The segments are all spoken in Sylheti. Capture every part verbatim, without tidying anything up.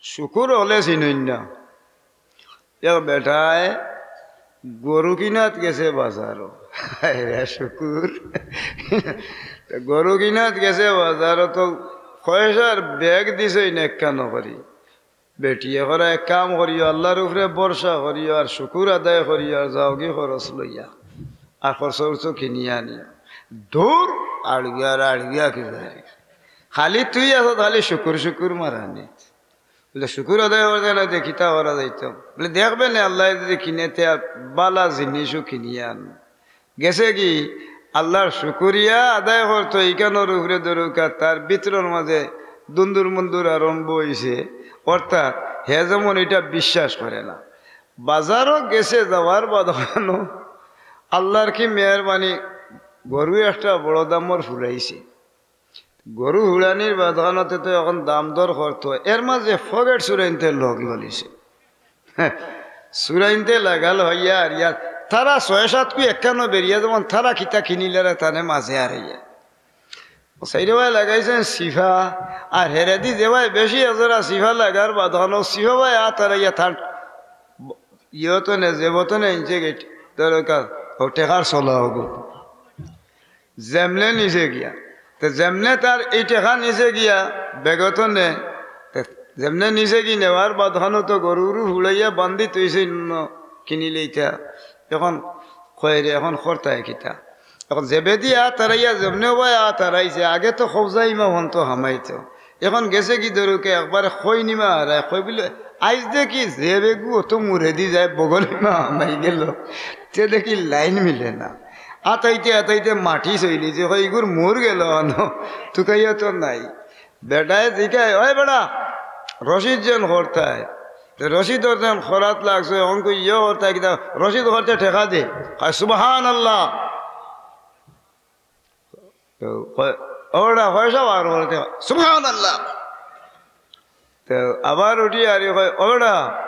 শুকুর অকলে চিনইন না। এক বেটায় গরু কিনাত গেছে বাজারো। হায়রে শুকুর। তো গরু কিনাত গেছে বাজারো, তো পয়সার ব্যাগ দিছইন একখানো করি। বেটিয়ে কইরা, "এক কাম করিও, আল্লার উপরে ভরসা করিও, আর শুকুর আদায় করিও, আর যাওগি খরচ লইয়া, আর খরচ উরচ কিনিয়া আনিও।" দূর, আড়ুয়া আর আড়ুয়া কি জানি। খালি তুই আছত, খালি শুকুর শুকুর মারানি। বলে, "শুকুর আদায় করতে না, দে কিতা করা যাইতো?" বলে, "দেখবে না, আল্লায় যদি কিনে, তে আর বালা জিনিসও কিনিয়া আন।" গেছে কি, আল্লার শুকুরিয়া আদায় করতো, ইখানোর উপরে দরকার, তার ভিতরর মাঝে দুন্দুর মুন্দুর আরম্ভ অইছে। অর্থাৎ, হে যেমন ইটা বিশ্বাস করে না। বাজারো গেছে, যাওয়ার বাদ অখানো আল্লার কি মেহেরবানি, গরু একটা বড় দামর ফুরাইছে। গরু হুড়ানির বাদ অখানোতে তো অখন দাম দর করতো, এর মাঝে ফকেট চুরাইনতে লগ লইছে। চুরাইনতে লাগাল অইয়া আর ইয়া, তারা ছয় সাত কুই একখানো বেরিয়া যেমন তারা কিতা কিনিলারে তানে মাঝে আর ইয়া। ও সাইডে ভাই লাগাইছইন সিফা, আর হেরেদি যে ভাই বেশি এজরা সিফা লাগার বাদ অখানো সিফা ভাই আ তারা ইয়া তার ইয়ে তো নে, যে বতো নে ইঞ্চে গেট, দরকার, ও টেকার চলা হবো। যেমনে নিছে গিয়া, তে যেমনে তার এই টেকা নিছে গিয়া, বেগত নে, তে যেমনে নিছে গি নেওয়ার বাদ অখানো তো গরু উরু হুড়াইয়া বান্ধি থইছে ইন্ন কিনিলে ইতা। অখন কয় রে, অখন করতায় কিতা? অখন যেবেদি আ তারাইয়া, যেমনে ভাই আ তারাইছে, আগে তো খোঁজাইমা হন তো হামাইতো। অখন গেছে কি দরুকে একবারে কই নিমা হারায়, কই বলে, "আইজ দেখি যে বেগু অত মুরেদি যায়, বগলিমা হামাই গেল।" তে দেখি লাইন মিলে না। আতাইতে আতাইতে মাটি চইলি যে, কই, "ইগুর মুর গেল অনো, তুকাইয়া তো নাই।" বেটায় জিকায়, "ওই বেটা, রশিদ যেন করতায়।" তে রশিদ যেন করাত লাগছে, অখন কই, "ইয়ে করতায় কিতা, রশিদ করতে টেকা দে।" কয়, "সুবহানাল্লাহ।" তো কয়, "ও বেটা, পয়সা বার করতে।" "সুবহানাল্লাহ।" তো আবার উঠি আর কয়, "ও বেটা,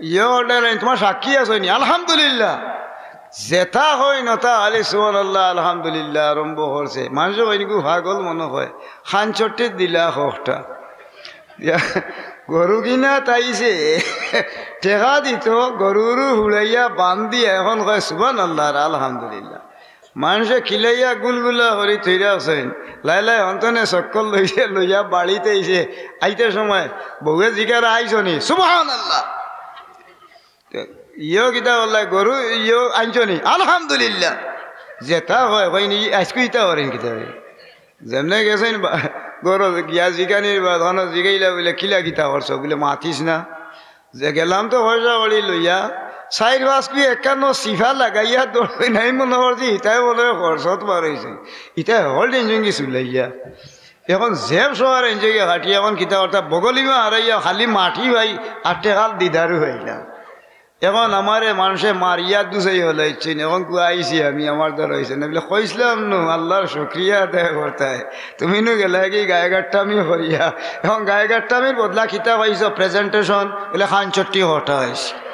ইয়ে অর্ডার নাই, তুমার সাক্ষী আছে নি?" "আলহামদুলিল্লাহ।" যেতা কইন অতা খালি সুবহানাল্লাহ, আলহামদুলিল্লাহ আরম্ভ করছে। মানষে কইন, "ইগু পাগল মনো কয়, খান চট্টিত দিলা খোকটা।" ইয়া, গরু কিনাত আইছে, টেকা দিতো, গরু উরু হুড়াইয়া বান্ধিয়া অখন কয়, "সুবহানাল্লাহ আর আলহামদুলিল্লাহ।" মানষে খিলাইয়া গুলগুলা করি থই রাখছইন। লাই লাই হন্তনে চক্কর লইছে, লইয়া বাড়িত আইছে। আইতে সময় বউয়ে জিকার, "আইছো নি?" "সুবহানাল্লাহ।" ইয়ো কিতা করলা? "গরু ইয়ো আনছো নি?" "আলহামদুলিল্লাহ।" যেতা কয়, কয় নি, "আইজকু ইতা করেন কিতা কয়?" যেমনে গেছইন বা-, গরু গিয়া জিকানির বাদ অনো জিকাইলা বলে, "কিলা কিতা করছো?" বলে, "মাতিস না।" যে গেলাম তো পয়সা কড়ি লইয়া, চাইর পাঁচ কুই একখানো সিফা লাগাইয়া দৌড় নাই মনো করছি, ইতায় মনে অয় খরচত বার অইছে। ইতায় হকল টেনশন গেছে উলাইয়া। অখন জেব সবার এনজে গিয়া কাটিয়া, অখন কিতা করতা, বগলিমা হারাইয়া খালি মাটি ভাই আর টেকার দিদারু অইলা। অখন আমারে মানষে মারিয়া দুসাই হলাইছইন, অখন কুয়া আইছি আমি, আমার দ্বারা অইছে না। বলে, "কইছলাম নু, আল্লার শুকরিয়া আদায় করতায়। তুমি নু গেলায় কি গায়ে গাট্টামি করিয়া, অখন গায়ে গাট্টামির বদলা কিতা পাইছো? প্রেজেন্টেশন।" বলে, "খান চট্টি হটা অইছে।"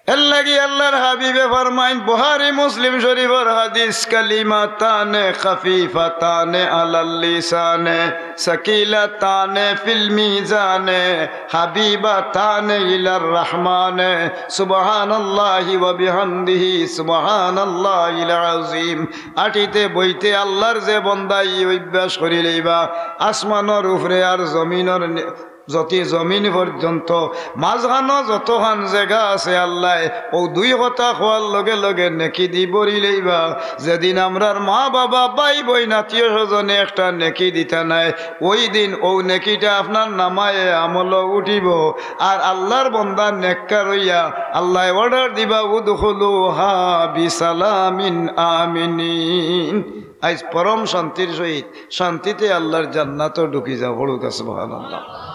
এর লাগি আল্লার হাবিবে ফরমাইন, বুখারী মুসলিম শরীফর হাদিস, "কালিমাতানে খাফিফাতানে আলাল লিসানে, সাকিলাতানে ফিল মিজানে, হাবিবাতানে ইলার রহমানে, সুবহানাল্লাহি ওয়া বিহামদিহি, সুবহানাল্লাহিল আযীম।" আটিতে বইতে আল্লার যে বন্দা ই অভ্যাস করি লইবা, আসমানর উপরে আর জমিনর নি-, যতি জমিন পর্যন্ত মাঝখানো যতখান জাগা আছে আল্লায় অউ দুই কথা কওয়ার লগে লগে নেকি দি ভরি লইবা। যেদিন আমরার মা বাবা, ভাই বইন, আত্মীয় স্বজনে একটা নেকি দিতা নায়, ওই দিন অউ নেকিটা আপনার নামায়ে আমলো উঠিবো। আর আল্লার বন্দা নেককার অইয়া আল্লায় অর্ডার দিবা, "উদখুলুহা বিসালামিন আমিনিন।" আইজ পরম শান্তির সহিত শান্তিতে আল্লার জান্নাতো ঢুকি যাও। পড়ুক্কা সুবহানাল্লাহ।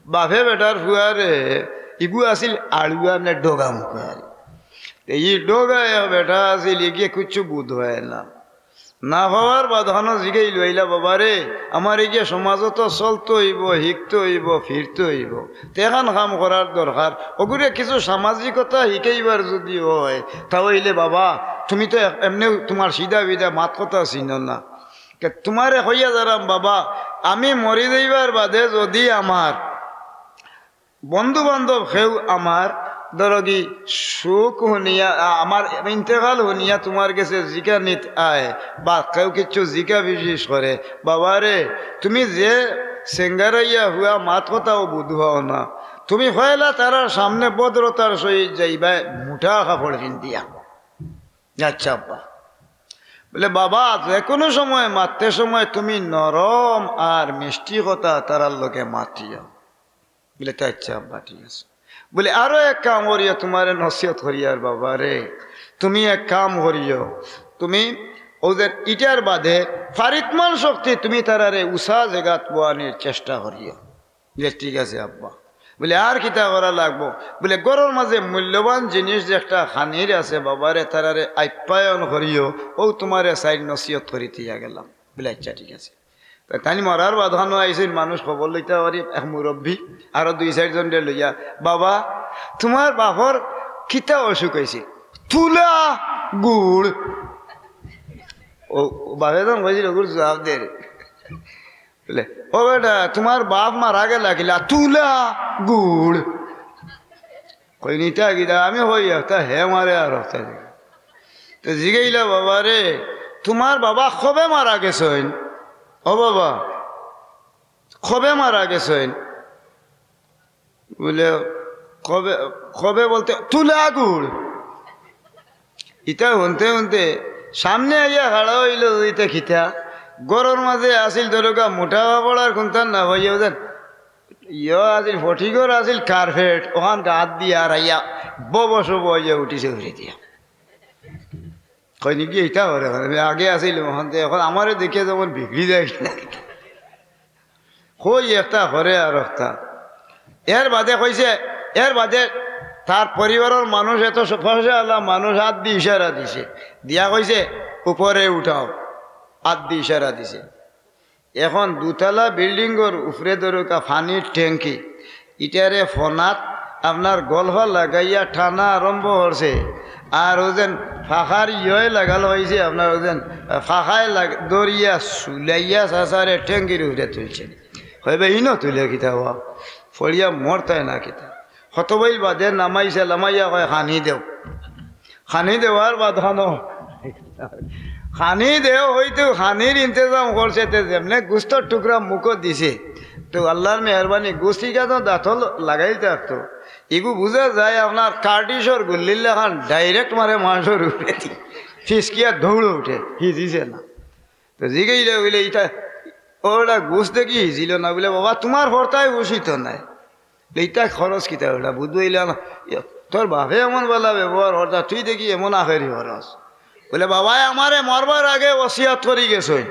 বাফে বেটার ফুয়ারে, ইগু আছিল আড়ুয়া নে ডগা মুখা। তে ই ডগা এক বেটা আছিল, ইগিয়ে কিচ্ছু বুধ অয় না। না পাওয়ার বাদ অখানো জিগাইল, "আইলা বাবা রে, আমার ইগিয়ে সমাজো তো চলতো অইবো, হিকতো অইবো, ফিরতো অইবো। তে এখান কাম করার দরকার। অগুরে কিছু সামাজিকতা হিকাইবার যুদি অয়, তা অইলে বাবা, তুমি তো এ-, এমনেউ তুমার সিধা বিধা মাত কথা চিনো না।" তে তুমারে কইয়া যারাম বাবা, আমি মরি যাইবার বাদে যদি আমার বন্ধু বান্ধব কেউ আমার, ধরো কি, শোক হুনিয়া, আ-, আমার ইন্তেকাল হুনিয়া তুমার গেছে জিকানিত আয়, বা কেউ কিচ্ছু জিকা বিশেষ করে, বাবা রে, তুমি যে সেঙ্গারাইয়া হুয়া মাত কথাও বুধ হও না, তুমি পয়লা তারার সামনে ভদ্রতার সহিত যাইবায় মুঠা কাপড় পিন্দিয়া। আচ্ছা আব্বা। বলে, বাবা, যে কোনো সময় মাততে সময় তুমি নরম আর মিষ্টি কথা তারার লগে মাতিও। বলে, তে আচ্ছা আব্বা, ঠিক আছে। বলে, আরো এক কাম করিও, তুমারে নসিহত করিয়ার বাবা রে, তুমি এক কাম করিও, তুমি ওদের ইটার বাদে ফারিতমান শক্তি তুমি তারারে উষা জেগাত বওয়ানির চেষ্টা করিও। যে, ঠিক আছে আব্বা। বলে, আর কিতা করা লাগবো? বলে, ঘরর মাঝে মূল্যবান জিনিস যে একটা খানির আছে বাবারে, তারারে আপ্যায়ন করিও, ও তুমারে সাইড নসিহত করিতে গেলাম। বলে, আচ্ছা, ঠিক আছে। তে তাইন মরার বাদ খানো আইছইন, মানুষ খবর লইতা পারি, এক মুরব্বী, আরো দুই চাইরজনরে লইয়া, বাবা, তুমার বাপর কিতা অসুখ অইছে? তুলা গুড়। ও, ও বাপে যখন কইছিল, ওগুর জবাব দে রে। বলে, ও বেটা, তুমার বাপ মারা গেলা কিলা? তুলা গুড়। কইন, ইতা কিতা? আমি কই একটা, হে মারে আর একটা। তে জিগাইলা, বাবা রে, তুমার বাবা কবে মারা গেছইন? ও বাবা, কবে মারা গেছইন? বলে, কবে, কবে বলতে তুলা গুড়। ইতা হুনতে হুনতে সামনে আইয়া খাড়া অইলো, ইতা কিতা? ঘরর মাঝে আছিল ধরুকা মুঠা কাপড় আর কুন্তা না পাইয়া, বুঝেন, ইয়ো আছিল ফটিকর আছিল কার্পেট, ওখান গাত দিয়া আর আইয়া ববস বইয়া উঠিছে উঠে দিয়া। কইন কি ইতা করে? আমি আগে আছিল ওখান থেকে, এখন আমারে দেখে যেমন বিগড়ি যায় কিনা। কই একটা করে আর একটা। এর বাদে কইছে, এর বাদে তার পরিবারর মানুষ এত স-, পয়সাআলা মানুষ আত দি ইশারা দিছে, দিয়া কইছে, "উপরে উঠাও।" আত দি ইশারা দিছে। এখন দুতলা বিল্ডিংর উপরে ধরুকা পানির ট্যাঙ্কি, ইটারে ফনাত আপনার গলফা লাগাইয়া টানা আরম্ভ করছে। আর ওজেন ফাঁকার ইয়ে লাগাল হইছে, আপনার ওজেন ফাঁকায় লাগ-, দরিয়া সুলাইয়া চাচারে ট্যাঙ্কির উপরে তুলছে। কইবে, "ইনো তুলে কিতা হওয়া? ফড়িয়া মরতায় না কিতা?" কত বইল বাদে নামাইছে, লামাইয়া কয়, "খানি দেও।" খানি দেওয়ার বাদ খানো। খানি দেও হইতো, খানির ইন্তেজাম করছে, তে যেমনে গুস্তর টুকরা মুখো দিছে, তো আল্লাহর মেহেরবানি, গুস্ত ইগু তো দাঁতো লাগাইল থাকতো। ইগু বুঝা যায় আপনার কার্টিসর গুল্লির লাখান ডাইরেক্ট মারে মাংসর উপরে দি। ফিসকিয়া দৌড় উঠে, হিজিছে না। তো জিগাইলে বলে, "ইটা ওটা গুস্ত দেখি হিজিল না?" বলে, "বাবা, তুমার ফর্তায় হুশ অইতো নায়।" বলে, "ইটা খরচ কিতা ওটা? বুঝ অইলা না? ইয়া, তোর বাপে এমন বালা ব্যবহার করতা, তুই দেখি এমন আখেরি খরচ।" বলে, "বাবায় আমারে মরবার আগে ওসিয়ত করি গেছইন।"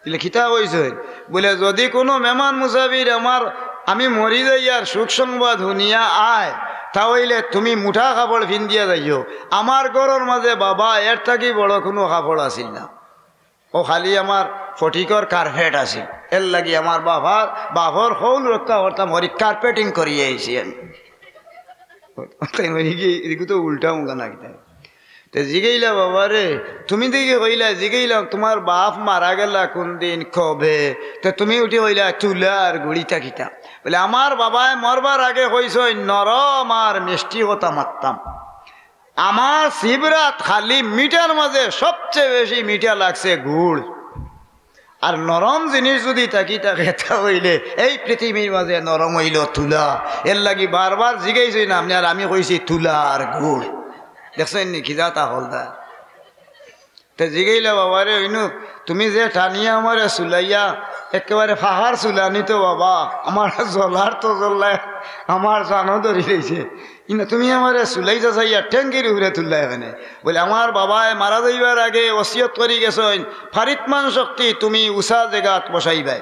বলে, "কিতা কইছইন?" বলে, "যদি কোনো মেহমান মুসাফির আমার, আমি মরি যাই আর শোক সংবাদ হুনিয়া আয়, তা অইলে তুমি মুঠা কাপড় ফিন্দিয়া যাইও। আমার ঘরর মাঝে বাবা এর থাকি বড় কোনো কাপড় আছিল না।" ও খালি আমার ফটিকর কার্পেট আছিল, এর লাগি আমার বাবার, বাবার হৌল রক্ষা করতাম, হরি কার্পেটিং করিয়া আইছি আমি। তাই মানে কি, এদিকে তো উল্টা মুখা না কিতা? তে জিগাইলা, "বাবা রে, তুমি দেখি কইলা, জিগাইলাম, তুমার বাপ মারা গেলা কোন দিন, কবে? তে তুমি উঠি কইলা, তুলা আর গুড়িতা কিতা?" বলে, "আমার বাবায় মরবার আগে কইছইন, নরম আর মিষ্টি কথা মাততাম।" আমার সিবরাত খালি মিঠার মাঝে সবচেয়ে বেশি মিঠা লাগছে গুড়। আর নরম জিনিস যদি থাকি থাকে, তা অইলে এই পৃথিবীর মাঝে নরম অইলো তুলা। এর লাগি বারবার জিগাইছইন আপনে, আর আমি কইছি তুলা আর গুড়। দেখছইন নি কিতা তা হলদা? তে জিগাইলা, "বাবা রে, ইনু তুমি যে টানিয়া আমারে চুলাইয়া, একেবারে ফাহার চুলানি তো বাবা, আমার জ্বলার তো জ্বলায়, আমার জানো ধরি লইছে। ইনু তুমি আমারে চুলাইতা চাইয়া ট্যাঙ্কির উপরে তুললায় কেনে?" বলে, "আমার বাবায় মারা যাইবার আগে ওসিয়ত করি গেছইন, ফারিতমান শক্তি তুমি উষা জেগাত বসাইবায়।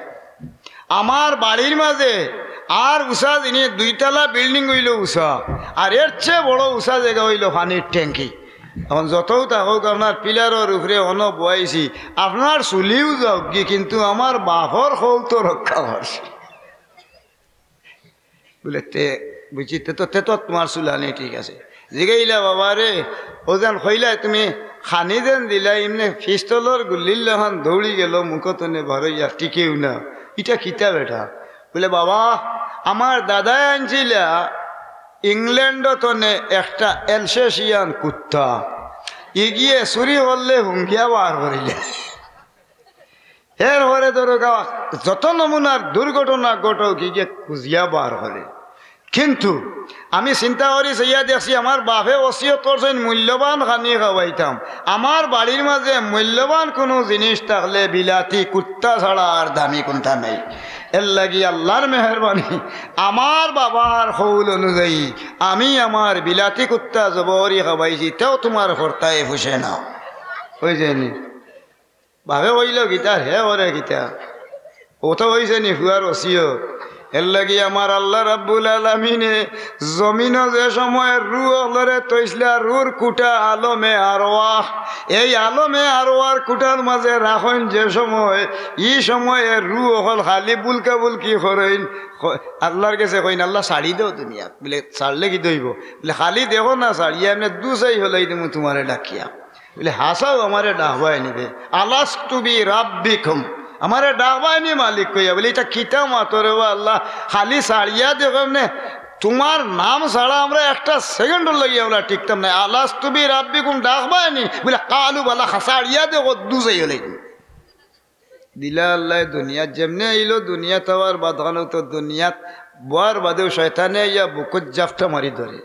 আমার বাড়ির মাঝে আর উষা জিনিস, দুইতলা বিল্ডিং অইলো উষা, আর এর চেয়ে বড় উষা জেগা অইলো পানির ট্যাঙ্কি। এখন যতও থাকুক, আপনার পিলারর উপরে অনো বয়াইছি, আপনার চুলিও যাউকগি, কিন্তু আমার বাপর হৌল তো রক্ষা করছি।" বলে, "তে বুঝছি, তে তো, তে তো তুমার চুলানি ঠিক আছে।" জিগাইলা, "বাবা রে, ওজন কইলা তুমি খানি যেন দিলা, এমনে পিস্তলর গুলির লাখান দৌড়ি গেল, মুখ তনে বারইয়া টিকেউ না। ইটা কিতা বেটা? বলে, "বাবা, আমার দাদায় আনছিলা ইংল্যান্ড তনে একটা অ্যালসেশিয়ান কুত্তা, ইগিয়ে চুরি করলে হুঙ্গিয়া বার করিলে।" এরপরে ধরো গা, যত নমুনার দুর্ঘটনা ঘটউক, ইগিয়ে খুঁজিয়া বার করে। কিন্তু আমি চিন্তা করি চাইয়া দেখছি, আমার বাপে ওসিয়ত করছইন মূল্যবান খানি খাওয়াইতাম। আমার বাড়ির মাঝে মূল্যবান কুনু জিনিস থাকলে বিলাতি কুত্তা ছাড়া আর দামি কুন্তা নাই। এর লাগি আল্লাহর মেহেরবানি, আমার বাবার কৌল অনুযায়ী আমি আমার বিলাতি কুত্তা জবো করি খাওয়াইছি, তেও তুমার কর্তায় ফুষে না। অইযায়নি? বাপে কইল কিতা, হে করে কিতা? অউ তো অইছে নি পুয়ার ওসিয়ত। এর লাগি আমার আল্লাহ রাব্বুল আলামিনে জমিনো যে সময় রুহ অকলরে থইছলা, রুহর কুটা আলমে আরওয়াহ, এই আলমে আরওয়াহর কুটার মাঝে রাখইন যে সময়, ই সময়ে রুহ অকল খালি বুলকা বুলকি করইন, ক-, আল্লাহর গেছে কইন, "আল্লাহ, ছাড়ি দেও দুনিয়া।" বলে, "ছাড়লে কিতা অইবো?" বলে, "খালি দেখো না ছাড়িয়া, এমনে দুজাই ফালাই দিমু তুমারে ডাকিয়া।" বলে, "হাছাউ আমারে ডাকবায় নি বে, আলাস্তু বি রাব্বিকুম, আমারে ডাকবায় নি মালিক কইয়া?" বলে, "ইটা কিতা মাতো রে বা আল্লাহ, খালি ছাড়িয়া দেখো এমনে, তুমার নাম ছাড়া আমরা একটা সেকেন্ডর লাগি আমরা টিকতাম না। আলাস্তু বি রাব্বিকুম ডাকবায় নি?" বলে, "কালু বালা, ছাড়িয়া দেখো দুজাই ফালাই দিমু।" দিলা আল্লায় দুনিয়াত, যেমনে আইলো দুনিয়াত আওয়ার বাদখানো তো দুনিয়াত বওয়ার বাদেউ শয়তানে আইয়া বুকুত জাপটা মারি ধরে।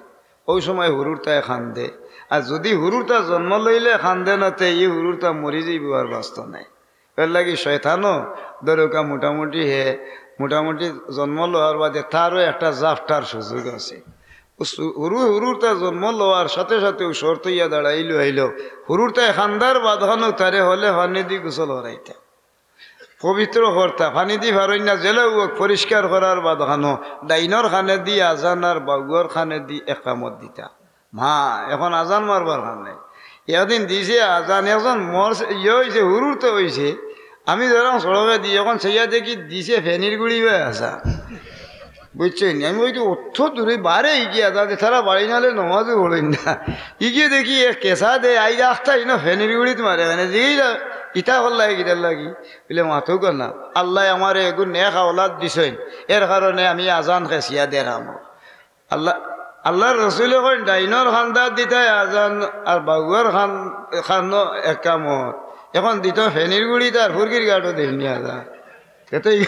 অউ সময় হুরুরতায় কান্দে। আর যুদি হুরুরতা জন্ম লইলে কান্দে না, তে ই হুরুরতা মরি যাইবো, আর বাঁচতো নায়। এর লাগি শয়তানও ধরউক্কা মোটামুটি হে, মোটামুটি জন্ম লওয়ার বাদে তারও একটা জাপটার সুযোগ আছে। ও সু-, হুরু-, হুরুরতা জন্ম লওয়ার সাথে সাথে অউ শর্ত অইয়া দাঁড়াইলো আইলো, হুরুরতায় কান্দার বাদখানো তারে হলে পানি দি গোসল করাইতা। পবিত্র করতা, পানি দি পারইন না, যেলা অউক পরিষ্কার করার বাদখানো ডাইনর কানেদি আজান আর বাউর কানেদি একামত দিতা। মা, এখন আজান মারবার কান নাই। একদিন দিছে আজান, একজন মরছে, ইয়ে অইছে, হুরুরতা অইছে। আমি যেরকম সড়কেদি, এখন চাইয়া দেখি দিছে ফেনির গুড়ি বায় আজান। বুঝছইন নি? আমি কইছি, "অত দূরে বারে ইগিয়া যাতে তারা বাড়ি নালে নমাজও পড়ইন না।" ইগিয়ে দেখি এক কেসা দে, আই রাখতা ইনো ফেনির গুড়িত মারে, মানে, যেই যা-, ইতা করলা, ইগিটার লাগি। বলে, "মাতউক্কা না, আল্লায় আমারে এগু নেক আওলাদ দিছইন, এর কারণে আমি আজান খেসিয়া দেরাম।" আল্লাহ, আল্লাহর রসুলে কইন, "ডাইনর কান্দাত দিতায় আজান আর বাউর কান-, কানো একামত।" এখন দিতো ফেনির গুড়িত আর ফুরগির গাটো দেইন নি আজান। এতে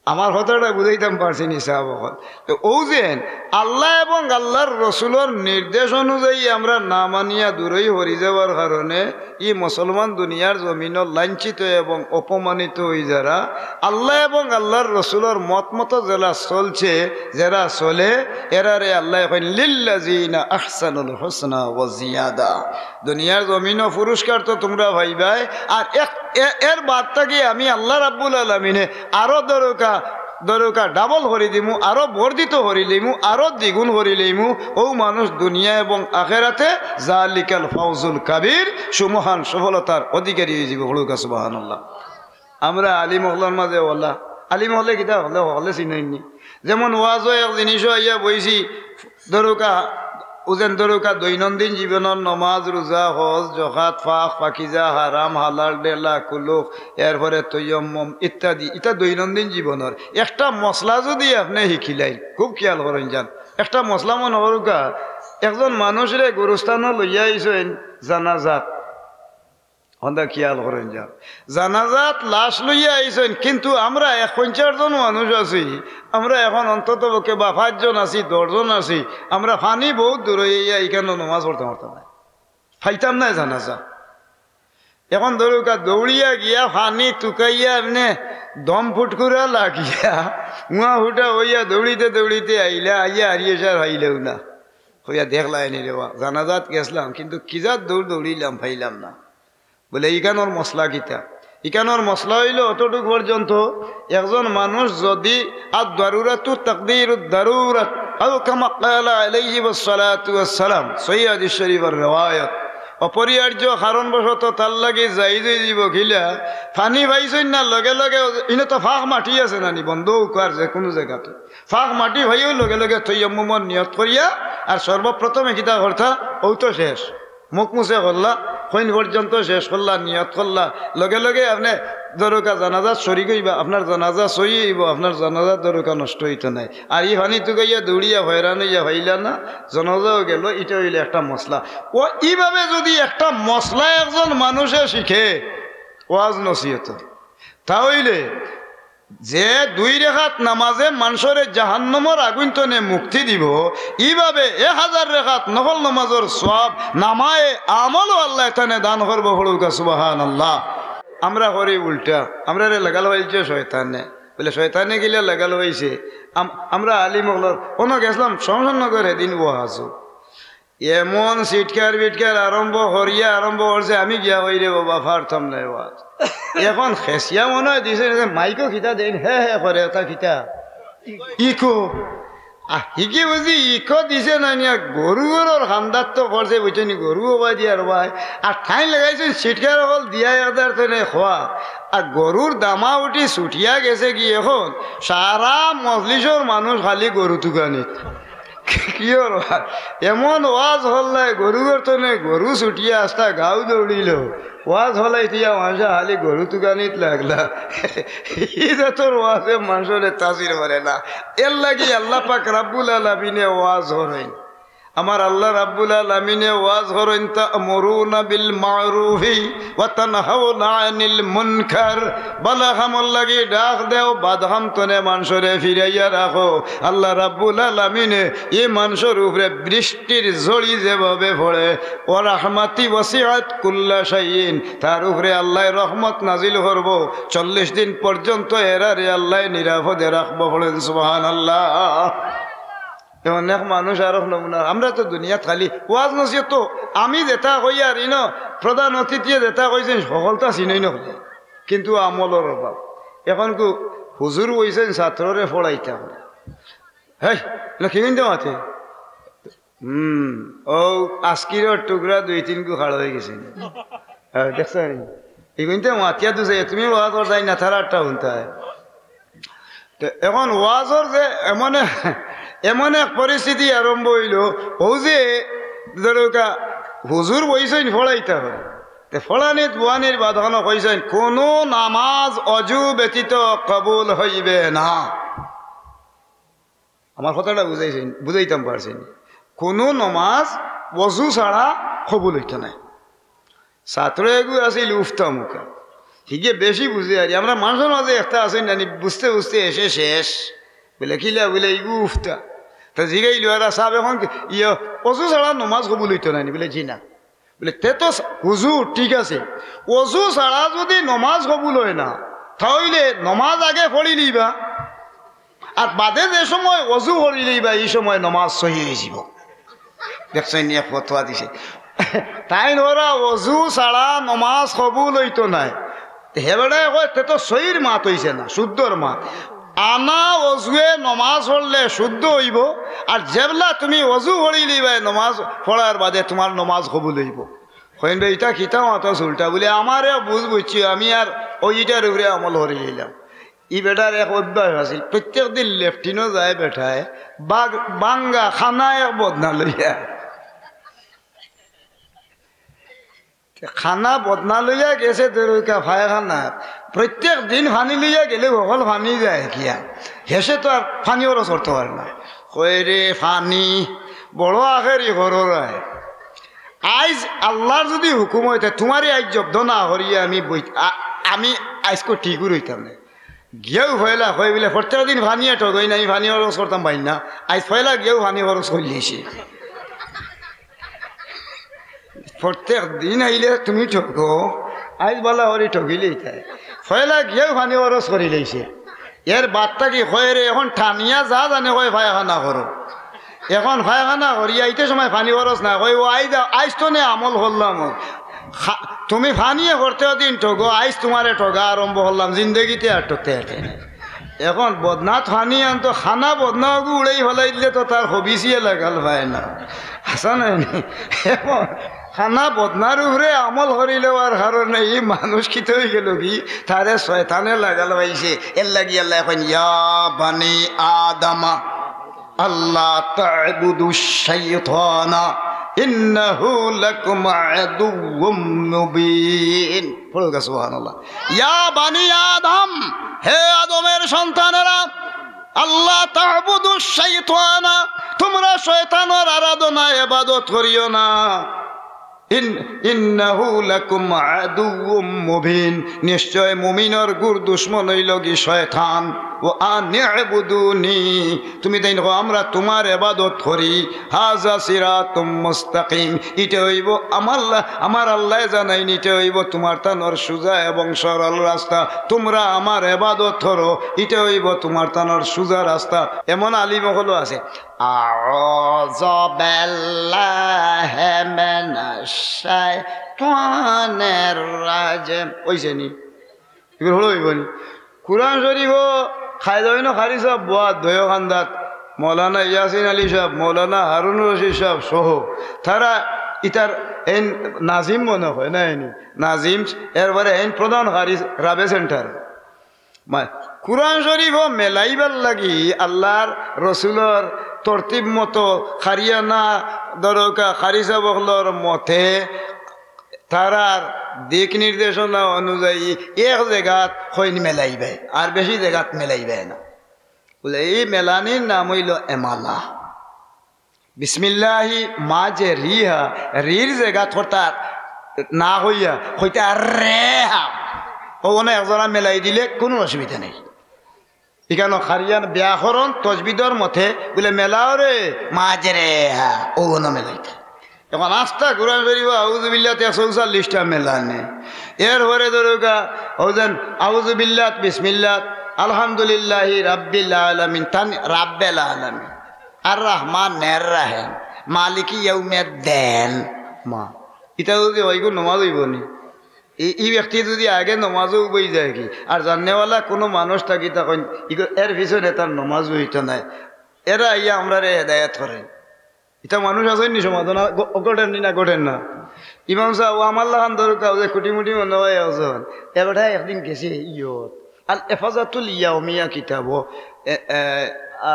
আমার কথাটা বুঝাইতাম পারছি নি সাব অকল? তো অউ যেন আল্লাহ এবং আল্লাহর রসুলর নির্দেশ অনুযায়ী আমরা না মানিয়া দূরই হরি যাওয়ার কারণে ই মুসলমান দুনিয়ার জমিনো লাঞ্ছিত এবং অপমানিত অই যারা, আল্লাহ এবং আল্লাহর রসুলর মত মতো যেরা চলছে, যেরা চলে, এরারে আল্লায় কইন, "লিল্লাযিনা আহসানুল হুসনা ওয়া জিয়াদা।" দুনিয়ার জমিনো পুরস্কার তো তুমরা পাইবায়, আর এক, এ-, এর বাদ থাকি আমি আল্লাহ রাব্বুল আলামিনে আরো দরকা, দরকা ডাবল করি দিমু, আরো বর্ধিত করি লইমু, আরো দ্বিগুণ করি লইমু। অউ মানুষ দুনিয়া এবং আখেরাতে জালিকাল ফাউজুল কাবীর, সুমহান সফলতার অধিকারী অইযিবো। কউক্কা সুবহানাল্লাহ। আমরা আলিম অকলর মাঝে অলা, আলিম অকলে কিতা অকলে, অকলে চিনইন নি। যেমন ওয়াজো এক জিনিসও আইয়া বইছি, দরকা, অউ যেন দরকা দৈনন্দিন জীবনর নমাজ, রোজা, হজ, জকাত, পাক, পাকিজা, হারাম, হালাল, ডেলা, কুলুক, এরপরে তৈয়ম্মম ইত্যাদি, ইতা দৈনন্দিন জীবনর একটা মসলা যুদি আপনে হিকিলাইন, খুব খিয়াল করইন যান, একটা মসলা মনো করউক্কা, একজন মানুষরে গুরুস্থানো লইয়া আইছইন জানাজাত, অনতা খিয়াল করইন যান। জানাজাত লাশ লইয়া আইছইন, কিন্তু আমরা এক পঞ্চাশ জন মানুষ আছি, আমরা এখন অন্তত পক্ষে বা পাঁচজন আছি, দশজন আছি, আমরা পানি বউত দূর অইয়া ইখানো নমাজ পড়তাম পারতাম নায়, পাইতাম নায় জানাজা। এখন দরকা দৌড়িয়া গিয়া পানি তুকাইয়া এমনে দম ফুটকুরা লাগিয়া, উয়া ফুটা অইয়া দৌড়িতে দৌড়িতে আইলা, আইয়া হারিয়ে সার পাইলাউ না। কইয়া দেখলায় নি রে বা, জানাজাত গেছলাম, কিন্তু কিজাত দৌড় দৌড়িলাম, পাইলাম না। বলে, ইখানোর মসলা কিতা? ইখানোর মসলা অইলো অতটুক পর্যন্ত, একজন মানুষ যুদি, আদ দারুরাতু তাকদিরুদ দারুরাত, আও কামা ক্বালা আলাইহি ওয়াসসালাতু ওয়াসসালাম, সহিহ হাদিস শরীফর রেওয়ায়ত। অপরিহার্য কারণবশত তার লাগি জায়েজ অইযিবো কিলা, পানি পাইছইন না, লগে লগে, ইনো তো ফাঁক মাটি আছে না নি, বন্ধ অউক আর যে কুনু জাগাত, ফাঁক মাটি পাইয়াউ লগে লগে তৈয়ম্মুমর নিয়ত করিয়া, আর সর্বপ্রথমে কিতা করতা, অউ তো শেষ। মুখ মুছে করলা, কইন পর্যন্ত শেষ করলা, নিয়ত করলা, লগে লগে আপনে দরকা জানাজাত শরিক অইবা, আপনার জানাজা সহি অইবো, আপনার জানাজা দরকা নষ্ট অইতো নায়। আর ই পানি তুকাইয়া দৌড়িয়া হয়রান অইয়া পাইলা না, জানাজাও গেল, ইটা অইলে একটা মসলা। ও ইভাবে যুদি একটা মসলা একজন মানুষে শিখে, ওয়াজ নসিহত, তা অইলে যে দুই রেখাত নামাজে মানষরে জাহান্নামর আগুইন তনে মুক্তি দিবো, ইভাবে এক হাজার রেখাত নফল নামাজর সওয়াব নামায়ে আমলও আল্লায় তানে দান করবো। পড়ুক্কা সুবহানাল্লাহ। আমরা করি উল্টা, আমরারে লাগাল পাইছে শয়তানে, বুলে শয়তানে কিলা লাগাল পাইছে। আম-, আমরা আলিম অকলর অনো গেছলাম শমশেরনগর, হেদিন ওয়াজো এমন চিৎকার বিৎকার আরম্ভ করিয়া আরম্ভ করছে, আমি গিয়া কই, "রে বাবা, পারতাম নায় ওয়াজ।" এখন খেসিয়া মনে অয় দিছে, মাইকো কিতা দেইন, হে হে করে, ওটা কিতা? ইকো। আহ, হিগি বুঝি ইকো দিছে না নিয়া, গরু গরুর খান্দাত তো করছে, বুঝছো নি, গরু ওবায় দিয়ার ওবায়। আর ঠাইন লাগাইছে চিৎকার অকল দিয়া একদার তনে খোয়া। আর গরুর দামা উঠি ছুটিয়া গেছে গি, এখন সারা মজলিসর মানুষ খালি গরু তুকানিত। কিওর ওয়াজ? এমন ওয়াজ করলায়, গরু গর্তনে গরু ছুটিয়া আস্তা গাঁও দৌড়িল। ওয়াজ করলায় ইতিয়া মানষে খালি গরু তুকানিত লাগলা। ই জাতর ওয়াজে মানষরে তাসির করে না। এরলাগি আল্লাহ পাক রাব্বুল আলামিনে ওয়াজ করইন। আমার আল্লাহ রাব্বুল আলামিনে ওয়াজ করইন, "তা'মুরুনা বিল মা'রুফি ওয়া তানহাউনা আনিল মুনকার।" বালা কামর লাগি ডাক দেও, বাদ কাম তনে মানষরে ফিরাইয়া রাখো। আল্লাহ রাব্বুল আলামিনে ই মানষর উপরে বৃষ্টির ঝড়ি যেভাবে পড়ে, "ওয়া রাহমাতি ওয়াসিআত কুল্লা শাইইন", তার উপরে আল্লায় রহমত নাজিল করবো। চল্লিশ দিন পর্যন্ত এরারে আল্লায় নিরাপদে রাখবো। পড়েন সুবহানাল্লাহ। অখন এক মানুষ আরক নমুনা, আমরা তো দুনিয়াত খালি ওয়াজ নসিহত তো আমি যেটা কই আর ইনো প্রধান অতিথিয়ে যেটা কইছইন হকলতা চিনই না, কিন্তু আমলর অভাব। এখন কু হুজুর বইছইন ছাত্ররে পড়াইতা। হেই, না কি কিন্তু মাতে? হুম, ও আজকিরর টুকরা দুই তিন গু খাড়া অই গেছে। হ্যাঁ, দেখছো নি? ইগুইনতে মাতিয়া দুসে, তুমি ওয়াজ করতায় না, তারা আটটা হুনতায়। তো এখন ওয়াজর যে এমন এক, এমন এক পরিস্থিতি আরম্ভ অইলো, অউ যে ধরউক্কা হুজুর বইছইন পড়াইতা অয়, তে পড়ানিত বওয়ানির বাদ অনো কইছইন, "কুনু নামাজ অজু ব্যতীত কবুল অইবে না।" আমার কথাটা বুঝাইছইন, বুঝাইতাম পারছি নি? কুনু নামাজ অজু ছাড়া কবুল অইতো নায়। ছাত্র এগু আছিল উফতা মুখা। হিগে বেশি বুঝে আর কি। আমরা মানষর মাঝে একটা আছে না নি, বুঝতে বুঝতে এসে শেষ। বুলে, "কিলা?" বুলে, "ইগু উফতা।" তে জিগাইলু, "এরা সাব এখন কি, ইয়ে, অজু ছাড়া নমাজ কবুল অইতো নায় নি?" বুলে, "জি না।" বুলে, "তে তো সা-, হুজুর, ঠিক আছে, অজু ছাড়া যুদি নমাজ কবুল অয় না, তা অইলে নমাজ আগে পড়িলিবা, আর বাদে যে সময় অজু করিলিবা, ই সময় নমাজ সহি অইযিবো।" দেখছইন নি, এক ফতোয়া দিছে। তাইন ওরা অজু ছাড়া নমাজ কবুল অইতো নায়। তে হে বেটায় কয়, "তে তো সহির মাত অইছে না, শুদ্ধর মাত। আনা অজুয়ে নমাজ পড়লে শুদ্ধ অইবো, আর যেবলা তুমি অজু পড়িলিবায় নমাজ পড়ার বাদে তুমার নমাজ কবুল অইবো।" কইন, "বে, ইটা কিতা মাতস উল্টা?" বুলে, "আমার এক বুঝ বুঝছি, আমি আর অউ ইটার উপরে আমল করিলিলাম।" ই বেটার এক অভ্যাস আছিল, প্রত্যেক দিন লেট্রিনো যায় বেটায়, বাগ-, বাঙ্গা খানা এক বদনা লইয়া। খানা বদনা লইয়া গেছে, ধরউক্কা পায়খানা। প্রত্যেক দিন পানি লইয়া গেলে হকল পানি যায় কিয়া? হেষে তো আর পানি খরচ করতো পারে না। কয়, "রে পানি, বড় আখেরি কররায়। আইজ আল্লার যুদি হুকুম অইতে, তুমারে আইজ জব্দ না করিয়া আমি বই-, আ-, আমি আইজকু ঠিক রইতাম না।" গিয়াউ পয়লা কয় বুলে, "প্রত্যেক দিন পানিয়ে ঠগইন, আমি পানি খরচ করতাম পারি না। আইজ পয়লা গিয়াউ পানি খরচ করিলিছি।" প্রত্যেক দিন আইলে তুমি ঠগো, আইজ বালা করি ঠগিলিতায়। পয়লা গিয়াউ পানি খরচ করিলিছে। এর বাদ থাকি কয়, "রে, এখন টানিয়া যা জানে কয় পায়খানা করো।" এখন পায়খানা করি আইতে সময় পানি খরচ না, কয়, "ও আইজ, আইজ তনে আমল করলাম। খা-, তুমি পানিয়ে করতে দিন ঠগো, আইজ তুমারে ঠগা আরম্ভ করলাম, জিন্দেগিতে আর ঠগতে পারতে না।" এখন বদনাত পানি আনতো, খানা বদনা ওগু উড়াই ফালাই দিলে তো তার হবিসিয়ে লাগাল পায় না। হাছা নায় নি? এখন খানা বদনার উপরে আমল করিলে আর কারণে ই মানুষ কিতা অইগেলো গি, তারে শয়তানে লাগাল পাইছে। এরলাগি আল্লায় কইন, "ইয়া বানি আদমা, আল্লা তা'বুদুশ শাইতানা।" ইন্নাহু লাকুম আদুউম মুবিন। পড়ুক্কা সুবহানাল্লাহ। ইয়া বানি আদম, হে আদমের সন্তানেরা, আল্লা তা'বুদু শাইতানা, তোমরা শয়তানর আরাধনা, ইবাদত করিও না। ইন-, ইন্নাহু লাকুম আদুউম মুবিন, নিশ্চয় মুমিনর গুর দুশমন অইলো গি শয়তান। ওয়া আনি'বুদুনি, তুমি তাইন কও, আমরা তুমার ইবাদত করি। হাযা সিরাতুম মুস্তাকিম, ইটা অইবো আমার লা-, আমার আল্লায় জানাইন, ইটা অইবো তুমার তানর সুজা এবং সরল রাস্তা। তুমরা আমার ইবাদত করো, ইটা অইবো তুমার তানর সুজা রাস্তা। এমন আলিম অকলও আছে, আউযু বিল্লাহি মিনাশ শাইতানির রাজিম। অইছে নি? ইগুর হলো অইবো নি? কুরআন শরীফও খায়দাউইনো কারি সাব বওয়াত, দোয়ো কান্দাত মৌলানা ইয়াসিন আলী সাব, মৌলানা হারুন রশিদ সাব সহ তারা ইতার এইন নাজিম মনে অয় না এনি? নাজিম, এরপরে এইন প্রধান কারি রাবে সেন্টার। মা-, কুরআন শরীফও মেলাইবার লাগি আল্লার রসুলর তরতিব মতো কারিয়ানা দরকা কারি সাব অকলর মতে তারার দিক নির্দেশনা অনুযায়ী এক জাগাত কইন মেলাইবায়, আর বেশি জাগাত মেলাইবায় না। বুলে, ই মেলানির নাম অইলো ইমালা। বিসমিল্লাহি মাজরিহা, রির জাগাত করতা না কইয়া, কইতা রেহা। অউ অনো এক জোড়া মেলাই দিলে কুনু অসুবিধা নাই। ইখানো কারিয়ান ব্যাকরণ তজবিদর মতে বুলে মেলাও রে, মাজরেহা, অউ অনো মেলাইতা। অখন আস্তা কুরআন শরীফ আউযুবিল্লাহ তে চৌচল্লিশটা মেলানি। এরপরে ধরুক্কা, অউ যেন আউযুবিল্লাহ, বিসমিল্লাহ, আলহামদুলিল্লাহি রাব্বিল আলামিন, তান রাব্বেল আলামিন, আর রহমানের রহিম, মালিকি ইয়াউমিদ্দিন। মা, ইতা যুদি অয়, ইগু নমাজ অইবো নি? ই, ই ব্যক্তি যুদি আগে নমাজো উবাই যায় গি, আর জাননেওয়ালা কুনু মানুষ থাকি তখন ইগু এর পিছনে তার নমাজ অইতো নায়। এরা আইয়া আমরারে হেদায়েত করে। ইতা মানুষ আছইন নি সমাজো? না, ঘ-, ঘটের নি না, ঘটের না? ইমাম সাব, অউ আমার লাখান ধরুক্কা, অউ যে খুটি-মুটি মনে অয় একজন, এ বেটা একদিন গেছে ইয়ত, আল হেফাজতুল ইয়াউমিয়া কিতাবো, এ, এ, আ,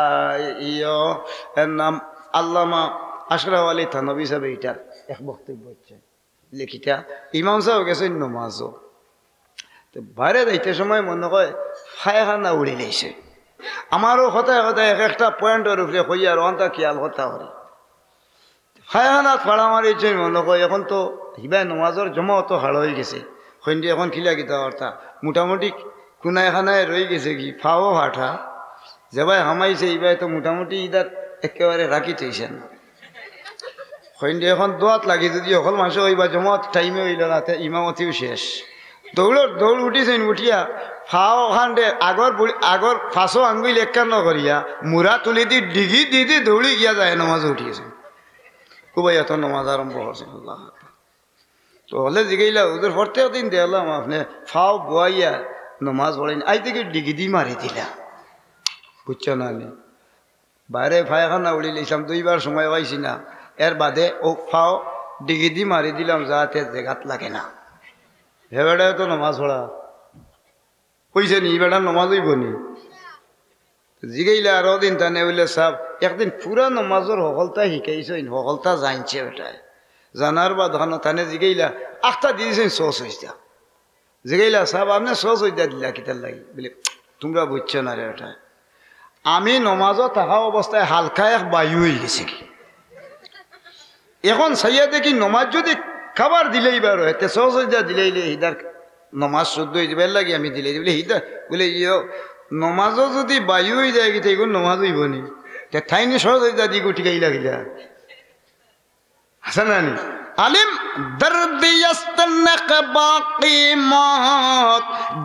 ইয়ো, এর নাম আল্লামা আশরাফ আলী থানভী সাবে ইটার এক বক্তব্য অইছে। লেখিতা, ইমাম সাব গেছইন নমাজো। তে বাইরে যাইতে সময় মনে অয় পায়খানা উড়িলাইছে। আমারও কথায় কথায় এক একটা পয়েন্টর উপরে কইয়ার অখানতা খিয়াল করতা পারি। পায়খানাত ফাড়া মারিছে মনে অয়, অখন তো হিবায় নমাজর জমাত তো হাড় অইগেছে। কইন দি অখন কিলা কিতা করতা? মোটামুটি কুনায়-কানায় রইগেছে গি, পাও ফাটা। যেবায় হামাইছে, ইবায় তো মোটামুটি ইদার একেবারে রাখি থইছে না। কইন দি অখন দোয়াত লাগি, যুদি অকল মানষে কইবা জমাত টাইমে অইলো না, তে ইমামতিও শেষ। দৌড়র দৌড় উঠিছইন, উঠিয়া পাও খানরে আগর বুড়ি, আগর পাঁচো আঙ্গুইল একখানো করিয়া মুড়া তুলি দি ডিগি দি দি দৌড়ি গিয়া যায় নমাজো উঠিছইন। উবাইয়া তো নমাজ আরম্ভ করছইন। আল্লাহু আকবার। তো অকলে জিগাইলা, "হুজুর, প্রত্যেক দিন দেখলাম আপনে পাও বওয়াইয়া নমাজ পড়ইন, আইজ দেখি ডিগি দি মারি দিলা।" বুঝছো না নি? বাইরে পায়খানা উড়িলাইছলাম, দুইবার সময় পাইছি না, এর বাদে অউ পাও ডিগি দি মারি দিলাম যাতে জাগাত লাগে না। হে বেটায় তো নমাজ পড়া। কইছে নি, ই বেটার নমাজ অইবো নি? জিগাইলা আরো দিন তানে, বুলে, "সাব, একদিন পুরা নমাজর হকলতা হিকাইছইন, হকলতা জানছে বেটায়।" জানার বাদ অখানো তানে জিগাইলা, আখতা দিছইন সো সইজদা। জিগাইলা, "সাব, আপনে সো সইজদা দিলা কিতার লাগি?" বুলে, "তুমরা বুঝছো না রে বেটায়, আমি নমাজো থাকা অবস্থায় হালকা এক বায়ু অইগেছে গি।" অখন চাইয়া দেখি নমাজ যুদি কাবার দিলাইবার অয়, তে সো সইজদা দিলাইলে হিদার নমাজ শুদ্ধ অইযিবো, এর লাগি আমি দিলাই। বুলে, "হিদা?" বুলে, "ইয়ো, নমাজো যুদি বায়ু অইযায় গি, তে ইগুর নমাজ অইবো নি?" তে তাইন সো সইজদা দি গুটি গাইলা গিলা। আছে না নি? আলিম দর্দ ইস্ত নকবা কিমত,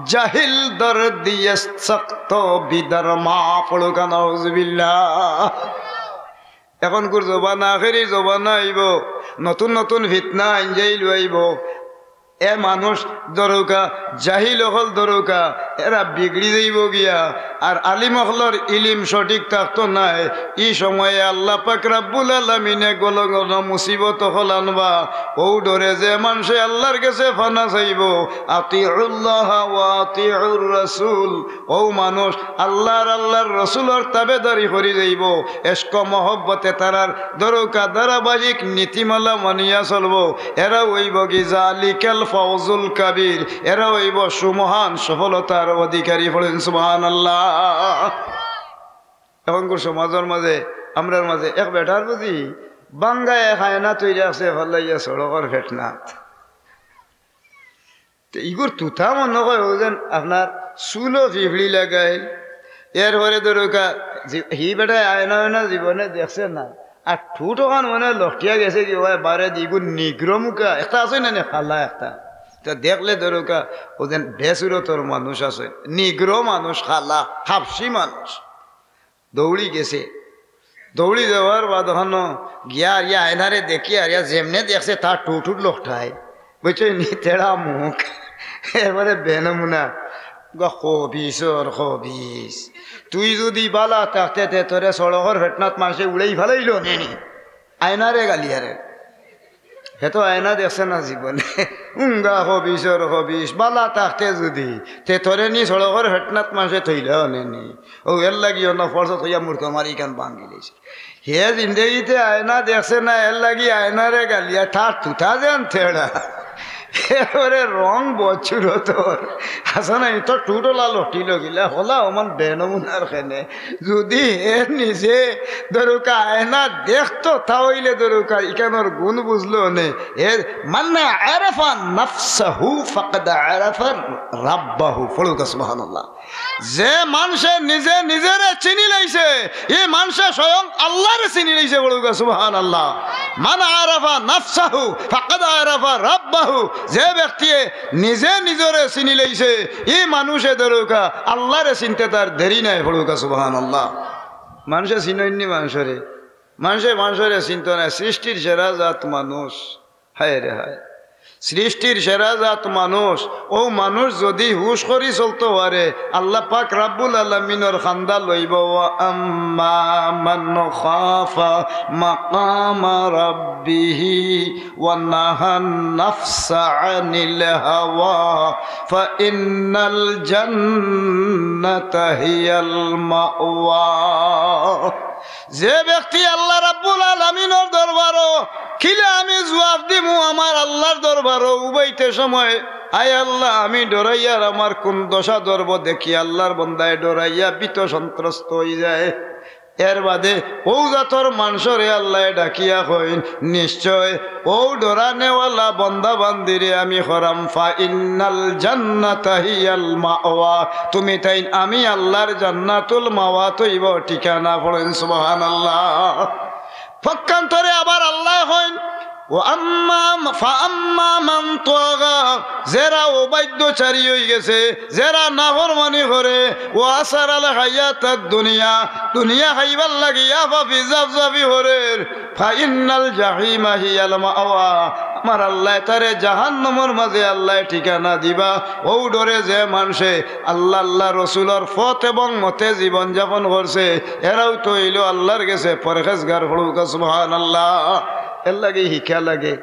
জাহিল দর্দ ইস্ত সখত বিদরমা। পড়ুক্কা নাউজুবিল্লাহ। অখনকুর জমানা আখেরি জমানা আইবো, নতুন নতুন ফিতনা আইন যাইল আইবো। এ মানুষ ধরুক্কা, জাহিল অকল ধরুক্কা, এরা বিগড়ি যাইবো গিয়া, আর আলিম অকলর ইলিম সঠিক থাকতো নায়। ই সময়ে আল্লাহ পাক রাব্বুল আলামিনে গলো গলো মুসিবত অকল আনবা। অউ ডরে যে মানষে আল্লাহর গেছে ফানা চাইবো, আতিউল্লাহ ওয়া আতিউর রাসূল, অউ মানুষ আল্লাহ আর আল্লাহর রসুলর তাবেদারি করি যাইবো। এশক মহব্বতে তারার দরকা ধারাবাহিক নীতিমালা মানিয়া চলবো। এরা অইবো কি জালিকাল ফাউজুল কাবীর, এরা অইবো সুমহান সফলতার অধিকারী। পড়ইন সুবহানাল্লাহ। এখনকুর সমাজর মাঝে, আমরার মাঝে এক বেটার বুঝি ভাঙ্গা এক আয়না তৈরি আছে, ফালাইয়া সড়কর ফেটনাত। তে ইগুর তুতা মনো কয় অউ যেন আপনার চুলো ফিফড়ি লাগাইল। এরপরে ধরুকা, জি-, হি বেটায় আয়না অয়না জীবনে দেখছে না। আর ঠুট অখান মনে লটিয়া গেছে কি, ওই বারে দি ইগুর নিগ্রো মুখা একটা আছে না নি, ফালা একটা। তা দেখলে ধরুকা, অউ যেন বেসুরতর মানুষ আছে, নিগ্রো মানুষ, ফালা, হাবশি মানুষ। দৌড়ি গেছে। দৌড়ি যাওয়ার বাদ অখানো গিয়া আর ইয়া আয়নারে দেখি আর ইয়া যেমনে দেখছে তার ঠুটুর লোকটাই। বুঝছো নি? তেড়া মুখ। এরপরে বেনমুনা। গা খবিসর খবিস। তুই যদি বালা থাকতে তে তোরে সড়কর ফেটনাত মানষে উড়াই ফালাইলো নে নি। আয়নারে গালিয়ারে। হে তো আয়না দেখছে না জীবনে। উঙ্গা খবিসর খবিস, বালা থাকতে যদি, তে তোরে নি সড়কর ফেটনাত মানষে থইলা অনে নি। অউ এর লাগি অন্য ফরসত অইয়া মূর্খ মারি ইখান ভাঙ্গি লইছে। হে জিন্দেগিতে আয়না দেখছে না, এর লাগি আয়নারে গালিয়া তার তুতা যেন তেড়া। এরপরে রং বছর তোর। হাসান, আমি তো টুটলা লটিল গিলা, হলা অমান বেনমুনার খেনে। যদি হে নিজে ধরুকা আয়না দেখতো, তা অইলে ধরুকা ইখানোর গুণ বুঝলো নে। এ, মান আরাফা নাফসাহু ফাকাদ আরাফা রাব্বাহু। পড়ুকা সুবহানাল্লাহ। যে মানষে নিজে নিজেরে চিনি লইছে, ই মানষে স্বয়ং আল্লাহরে চিনি লইছে। পড়ুকা সুবহানাল্লাহ। মান আরাফা নাফসাহু ফাকাদ আরাফা রাব্বাহু। যে ব্যক্তিয়ে নিজে নিজরে চিনি লইছে, ই মানুষে ধরুকা আল্লাহরে চিনতে তার দেরি নাই। পড়ুকা সুবহানাল্লাহ। মানষে চিনইন নি মানষরে, মানষে মানষরে চিনতো না। সৃষ্টির সেরা জাত মানুষ। হায় রে হায়, সৃষ্টির সেরা জাত মানুষ। অউ মানুষ যদি হুশ করি চলতো পারে, আল্লাহ পাক রাব্বুল আলামিনর খান্দা লইবো, ওয়া আম্মা মান খাফা মাকামা রাব্বিহি ওয়া নাহান নাফসা আনিল হাওয়া ফাইন্নাল জান্নাতা হিয়াল মাওয়া। যে ব্যক্তি আল্লাহ রাব্বুল আলামিনর দরবারো, কিলা আমি জুয়াব দিমু আমার আল্লাহর দরবারো উবাইতে সময়, আয় আল্লাহ, আমি ডরাইয়ার আমার কুন দশা ধরবো দেখি আল্লাহর বন্দায় ডরাইয়া ভীত সন্ত্রস্ত অইযায়। এর বাদে অউ জাতর মানষরে আল্লায় ডাকিয়া কইন, নিশ্চয় অউ ডরানেওয়ালা বন্দা বান্দিরে আমি করাম, ফাইন্নাল জান্নাতা হিয়াল মাওয়া, তুমি তাইন আমি আল্লাহর জান্নাতুল মাওয়াত অইবো ঠিকানা। পড়ইন সুবহানাল্লাহ। পক্ষান্তরে আবার আল্লায় কইন, ওয়া আম্মা, ফা আম্মা মান তাগা, যেরা অবাধ্যচারী অইগেছে, যেরা নাফরমানি করে, ওয়া আসারাল হায়াতাদ দুনিয়া, দুনিয়া খাইবার লাগি আফাফি জাফজাফি করের, ফাইন্নাল জাহিমা হিয়াল মাওয়া, আমার আল্লায় তারে জাহান্নামর মাঝে আল্লায় ঠিকানা দিবা। অউ ডরে যে মানষে আল্লাহ, আল্লাহ রসুলর পথ এবং মতে জীবন যাপন করছে, এরাউ তো অইলো আল্লাহর গেছে পরহেজগার। পড়ুকা সুবহানাল্লাহ। এর লাগি হিকা লাগে।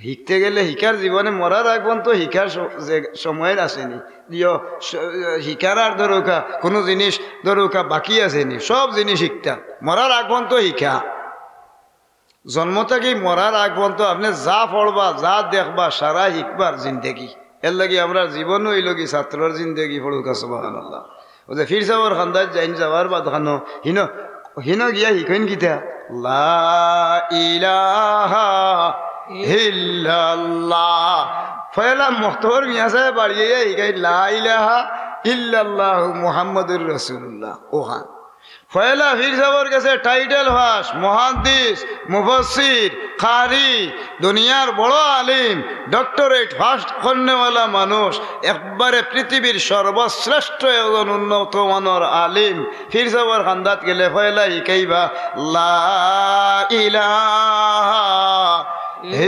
হিকতে গেলে হিকার জীবনে মরার আগ পর্যন্ত হিকার স-, যে সময় আছেনি। ইয়ো, স-, হিকার আর ধরুকা, কুনু জিনিস ধরুকা বাকি আছেনি। সব জিনিস হিকতা। মরার আগ পর্যন্ত হিকা। জন্ম থাকি মরার আগ পর্যন্ত আপনে যা পড়বা, যা দেখবা, সারা হিকবার জিন্দেগি। এর লাগি আমরার জীবন অইলো গি ছাত্রর জিন্দেগি। পড়ুকা সুবহানাল্লাহ। অউ যে ফির সাবর খান্দাত যাইন, যাওয়ার বাদ খানো হিনো, হিনো গিয়া হিকইন কিতা? লা ইলাহা ইল্লাল্লাহ। পয়লা মক্তবর মিয়া সাহেব বাড়িয়ে হিকাই লা ইলাহা ইল্লাল্লাহু মুহাম্মাদুর রাসূলুল্লাহ। অখান পয়লা ফির সাবর গেছে টাইটেল পাস, মুহাদ্দিস, মুফাসসির, কারি, দুনিয়ার বড় আলিম, ডক্টরেট পাস করনেওয়ালা মানুষ, একবারে পৃথিবীর সর্বশ্রেষ্ঠ একজন উন্নত মানর আলিম। ফির সাবর খান্দাত গেলে পয়লা হিকাইবা, লা ইলাহা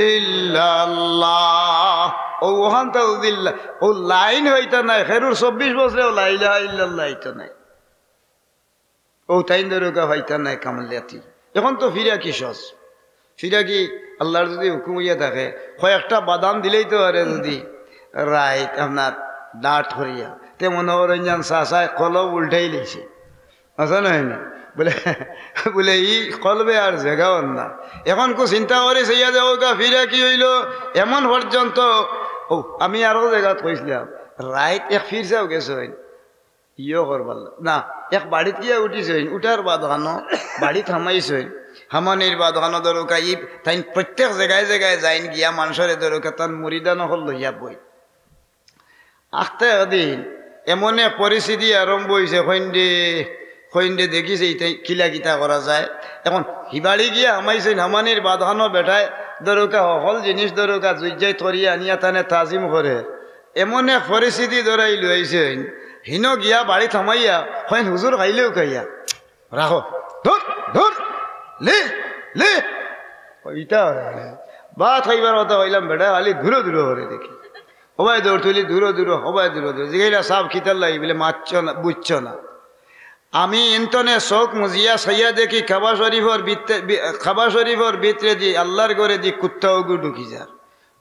ইল্লাল্লাহ। অউ অখানতা উদিল্লা, অউ লাইন অইতা নায়, খেরুর চব্বিশ বছরেও লা ইলাহা ইল্লাল্লাহ অইতা নায়। অউ তাইন ধরউক্কা পাইতা নায় কামলিয়াতি। অখন তো ফিরাকি সহজ। ফিরাকি আল্লার যুদি হুকুম অইয়া থাকে, কয়েকটা বাদাম দিলেই তো পারে যুদি রাইত আপনার ডাট করিয়া, তে মনো করইন যেন চাচায় কলব উল্টাই লইছে। আছে না হয়নি? বুলে, বুলে, "ই কলবে আর জেগা অর না।" অখন কু চিন্তা করি চাইয়া দেখউক্কা ফিরাকি অইলো এমন পর্যন্ত, ও, আমি আরো জেগাত কইছলাম, রাইত এক ফির সাব গেছইন, ইয়ো করবার লা-, না, এক বাড়িত গিয়া উঠিছইন, উঠার বাদ খানো বাড়িত হামাইছইন, হামানির বাদ খানো ধরউক্কা ই তাইন প্রত্যেক জেগায় জেগায় যাইন গিয়া মানষরে ধরউক্কা তান মুরিদান অকল লইয়া বই। আখতা একদিন এমন এক পরিস্থিতি আরম্ভ অইছে, কইন দে, কইন দে, দেখিছে ইতা কিলা কিতা করা যায়। অখন হিবাড়ি গিয়া হামাইছইন, হামানির বাদ খানো বেটায় ধরউক্কা হকল জিনিস ধরউক্কা জুইত যাইত করিয়া আনিয়া তানে তাজিম করে। এমন এক পরিস্থিতি ধরাই লইছইন, হিনো গিয়া বাড়িত হামাইয়া কইন, "হুজুর খাইলেও খাইয়া।" রাখো। ধুর, ধুর, লি, লি। ইতা অয় না। ভাত খাইবার কথা কইলাম, বেটা খালি দূরো দূরো করে দেখি। হবায় দৌড় তুলি, দূরো দূরো, হবায় দূরো দূরো। জিগাইলা, "সাব কিতার লাগি?" বলে, "মাতছো না, বুঝছো না। আমি ইন্তনে চউখ মুজিয়া চাইয়া দেখি কাবা শরীফর ভিতরে, ভি-, কাবা শরীফর ভিতরেদি আল্লার ঘরেদি কুত্তা অগু ঢুকি যার।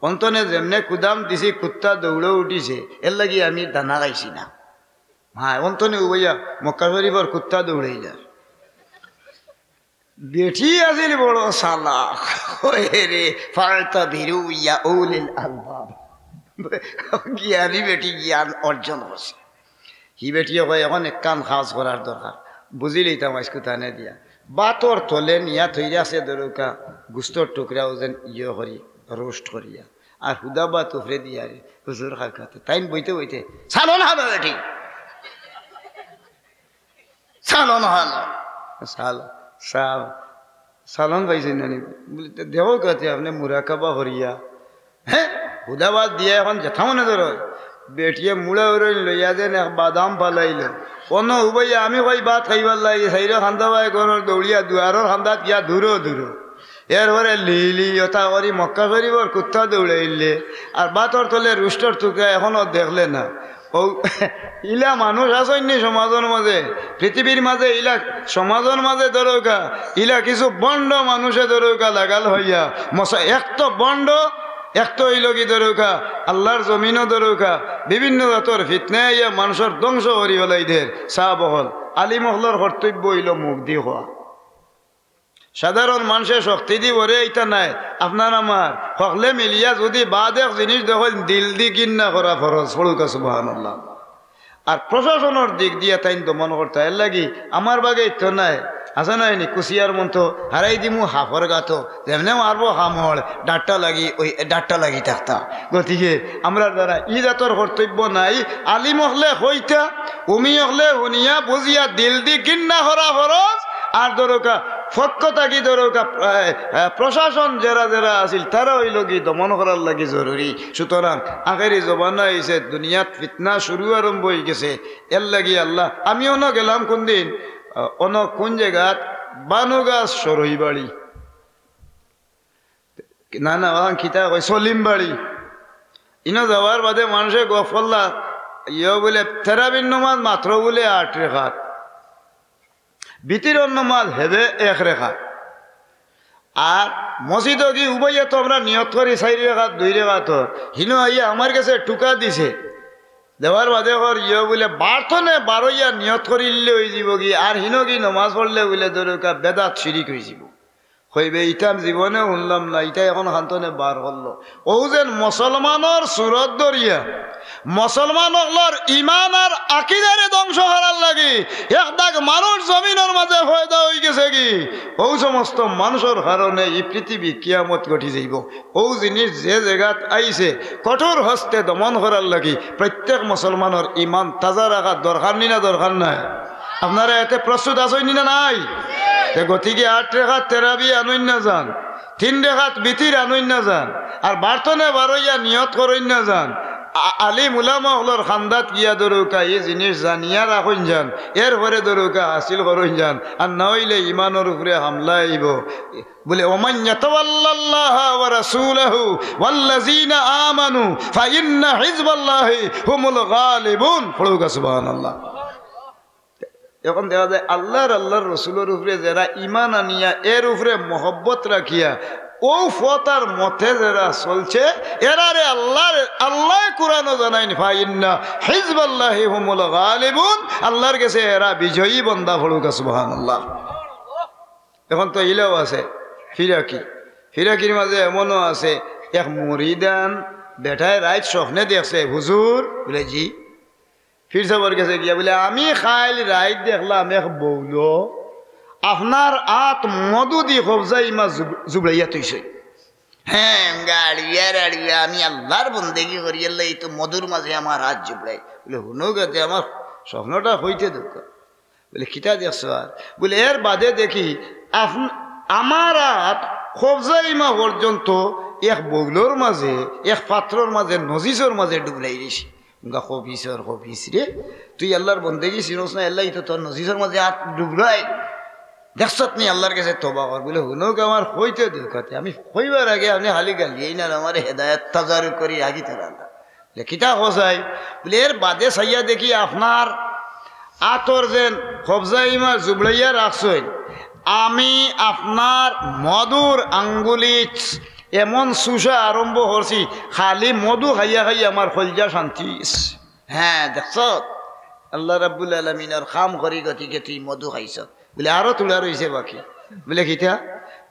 অন্তনে যেমনে কুদাম দিছি, কুত্তা দৌড়ো উঠিছে, এরলাগি আমি দানা খাইছি না।" হ্যাঁ, অন্তনে উবাইয়া মক্কা শরীফর কুত্তা দৌড়াইলার। বেটি আছিল বড় চালাক। ওই রে, "ফাতাবিরু ইয়া উলিল আলবাব।" জ্ঞানী বেটি জ্ঞান অর্জন করছে। হি বেটিয়ে কয়, "অখন একখান কাজ করার দরকার।" বুঝিলিতাম আইজকু তানে দিয়া। ভাতর তলে নিয়া থইরা আছে ধরউক্কা, গুস্তর টুকরা ওজন ইয়ে করি, রোস্ট করিয়া। আর হুদা ভাত উপরে দিয়া রে, হুজুর খাওয়াতে। তাইন বইতে বইতে, "সালন হানো বেটি, সালন হানো।" সাল-, সাল-, সালন পাইছইন না নি? বলে, "তে দেখো কাতে আপনে মুরাকাবা করিয়া।" হ্যাঁ? হুদা ভাত দিয়া অখন যেতা মনে ধরো। বেটিয়ে মুড়া উড়ইন লইয়া যেন এক বাদাম ফালাইল। অনো উবাইয়া আমি কই ভাত খাইবার লাগি, চাইরো কান্দা বায় ঘরর দৌড়িয়া দুয়ারর কান্দাত গিয়া দূরো দূরো। এরপরে লি লি অতা করি মক্কা শরীফর কুত্তা দৌড়াইলে, আর ভাতর তলে রুষ্টর টুকরা অখনো দেখলে না। ও, ইলা মানুষ আছইন নি সমাজর মাঝে, পৃথিবীর মাঝে ইলা সমাজর মাঝে ধরউক্কা, ইলা কিছু ভন্ড মানুষে ধরউক্কা লাগাল অইয়া, মশা এক তো ভন্ড, এক তো অইলো কি ধরউক্কা, আল্লার জমিনো ধরউক্কা, বিভিন্ন জাতর ফিতনায় আইয়া মানষর ধ্বংস করি ফালাই দের। সাব অকল, আলিম অকলর কর্তব্য অইলো মুখ দি কওয়া। সাধারণ মানষে শক্তি দি ভরে ইতা নায়। আপনার আমার হকলে মিলিয়া যুদি বাদ এক জিনিস দেখইন, দিল দি ঘিন্না করা ফরজ। পড়উক্কা সুবহানাল্লাহ। আর প্রশাসনর দিক দিয়া তাইন দমন করতা, এরলাগি আমার বাগে ইতো নায়, আছে না নি? কুশিয়ার মন্ত্র হারাই দিমু হাফর গাতো, যেমনে মারবো হামড়, ডাট্টা লাগি, ওই ডাট্টা লাগি থাকতা। গতিকে আমরার দ্বারা ই জাতর কর্তব্য নাই। আলিম অকলে কইতা, উমি অকলে হুনিয়া বুঝিয়া দিল দি ঘিন্না করা ফরজ। আর ধরউক্কা পক্ষ থাকি ধরউক্কা, এ, এ, প্রশাসন যেরা যেরা আছিল, তারা অইলো কি দমন করার লাগি জরুরি। সুতরাং আখেরি জমানা আইছে, দুনিয়াত ফিতনা শুরু আরম্ভ অইগেছে। এরলাগি আল্লাহ, আমি অনো গেলাম কুনদিন, আ, অনো কুন জাগাত, বানুগাছ সরইবাড়ি। না, না, অখান কিতা কই, সলিম বাড়ি। ইনো যাওয়ার বাদে মানষে গফ করলা, ইয়ো বুলে, তেরাবির নমাজ মাত্র বুলে আট রেখাত, বিতিরর নমাজ হেবে এক রেখাত। আর মসজিদো গি উবাইয়া তো আমরা নিয়ত করি চাইর রেখাত, দুই রেখাত। হিনো আইয়া আমার গেছে টুকা দিছে, দেওয়ার বাদে কর, ইয়ো বুলে, বারতনে বারইয়া নিয়ত করিলে অইযিবো গি, আর হিনো গি নমাজ পড়লে বুলে ধরউক্কা বেদাত শিরিক অইযিবো। কইবে, "ইতা আমি জীবনে হুনলাম না, ইতা অখন কান্তনে বার করলো।" অউ যেন মুসলমানর সুরত ধরিয়া, মুসলমান অকলর ইমান আর আকিদারে ধ্বংস করার লাগি এক দাগ মানুষ জমিনর মাঝে পয়দা অইগেছে গি। অউ সমস্ত মানষর কারণে ই পৃথিবী কিয়ামত ঘটি যাইবো। অউ জিনিস যে জাগাত আইছে, কঠোর হস্তে দমন করার লাগি প্রত্যেক মুসলমানর ইমান তাজা রাখা দরকার নি না দরকার নায়? আপনারা এতে প্রস্তুত আছইন নি না নাই? তে গতিকে আট রেখাত তেরাবি আনইন না যান, তিন রেখাত বিতির আনইন না যান, আর বারতনে বারইয়া নিয়ত করইন না যান। আ-, আলিম উলামা অকলর খান্দাত গিয়া ধরউক্কা ই জিনিস জানিয়া রাখইন যান, এরপরে ধরউক্কা হাসিল করইন যান, আর না অইলে ইমানর উপরে হামলা আইবো। বলে, "ওমান ইয়াতাওয়াল্লাল্লাহা ওয়া রাসূলাহু ওয়াল্লাযীনা আমানু ফাইন্না হিজবাল্লাহি হুমুল গালিবুন।" পড়উক্কা সুবহানাল্লাহ। এখন দেখা যায় আল্লাহর, আল্লাহর রসুলর উপরে যেরা ইমান আনিয়া এর উপরে মহব্বত রাখিয়া অউ পথ আর মতে যেরা চলছে, এরারে আল্লাহর, আল্লায় কোরআনো জানাইন, "ফাইন্না হিজবাল্লাহি হুমুল গালিবুন", আল্লাহর গেছে এরা বিজয়ী বন্দা। পড়উক্কা সুবহানাল্লাহ। এখন তো ইলাও আছে ফিরাকি, ফিরাকির মাঝে এমনও আছে, এক মুরিদান বেটায় রাইত স্বপ্নে দেখছে, "হুজুর", বলে, "জি।" পীর সাবর গেছে গিয়া বলে, "আমি কাইল রাইত দেখলাম এক বউলো আপনার আত মধু দি কবজা ইমা জুব-, জুবড়াইয়া থইছে।" হ্যাঁ, গাড়িয়া রাড়িয়া, আমি আল্লাহর বন্দেগি করি, আল্লাহ, এই তো মধুর মাঝে আমার আত জুবড়াই। বলে, "হুনো গেতে, আমার স্বপ্নটা কইতে দেউক্কা।" বলে, "কিতা দেখছো আর?" বলে, "এর বাদে দেখি আপ-, আমার আত কবজা ইমা পর্যন্ত এক বউলর মাঝে, এক পাত্রর মাঝে, নজিসর মাঝে ডুবলাই দিছি।" উঙ্গা খবিসর খবিস রে, তুই আল্লাহর বন্দেগি চিনস না, এল্লাই তো তোর নজিসর মাঝে আত ডুবলাই। দেখছত নি, আল্লাহর গেছে তওবা কর। বলে, "হুনো গেতে, আমার কইতে দেউক্কা তে, আমি কইবার আগে আপনে খালি গালিয়াইন আর আমারে হেদায়েত তাজারু করি রাখি তারা না।" বলে, "কিতা কও চাই?" বলে, "এর বাদে চাইয়া দেখি আপনার আতর যেন কবজা ইমা জুবড়াইয়া রাখছইন, আমি আপনার মধুর আঙ্গুলি এমন চুষা আরম্ভ করছি, খালি মধু খাইয়া খাইয়া আমার কলজা শান্তি অইছে।" হ্যাঁ, দেখছত? আল্লাহ রাব্বুল আলামিনর কাম করি গতিকে তুই মধু খাইছত। বলে, "আরো থুড়া রইছে বাকি।" বলে, "কিতা?"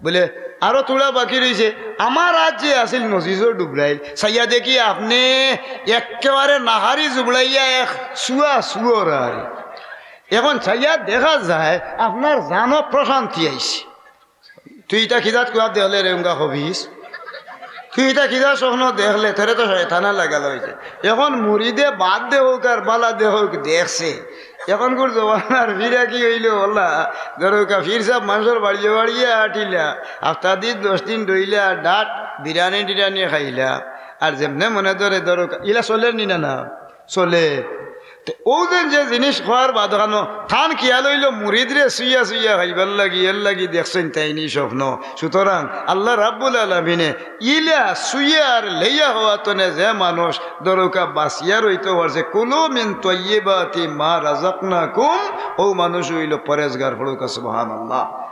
বলে, "আরো থুড়া বাকি রইছে। আমার আত যে আছিল নজিসর ডুবরাইল, চাইয়া দেখি আপনে একেবারে নাহারি জুবড়াইয়া এক চুয়া চুয়র আর। এখন চাইয়া দেখা যায় আপনার জানো প্রশান্তি আইছে।" তুই ইতা কিজাত কুয়াব দেখলে রে উঙ্গা খবিস? তুই ইতা কিজাত স্বপ্ন দেখলে? তোরে তো শয়তানে লাগাল অইছে। এখন মুরিদে বাদ দেউক আর বালা দেউক দেখছে। এখনকুর জমানার ফিরাকি অইলো, ওলা, ধরউক্কা পীর সাব মানষর বাড়িয়ে বাড়িয়ে আটিলা, হাপ্তা দিন দশ দিন রইলা, ডাট বিরিয়ানি টিরিয়ানি খাইলা, আর যেমনে মনে ধরে ধরউক্কা, ইলা চলের নি না, না? চলে। তে অউ যেন যে জিনিস কওয়ার বাদ খানো, তান খিয়াল অইলো মুরিদরে চুইয়া চুইয়া খাইবার লাগি, এর লাগি দেখছইন তাইন ই স্বপ্ন। সুতরাং আল্লাহ রাব্বুল আলামিনে ইলা চুইয়া আর লইয়া খাওয়াতনে যে মানুষ ধরউক্কা বাচিয়া রইতো পারছে, "কুলু মিন তাইয়্যিবাতি মা রাযাকনাকুম", অউ মানুষ অইলো পরেজগার। পড়উক্কা সুবহানাল্লাহ।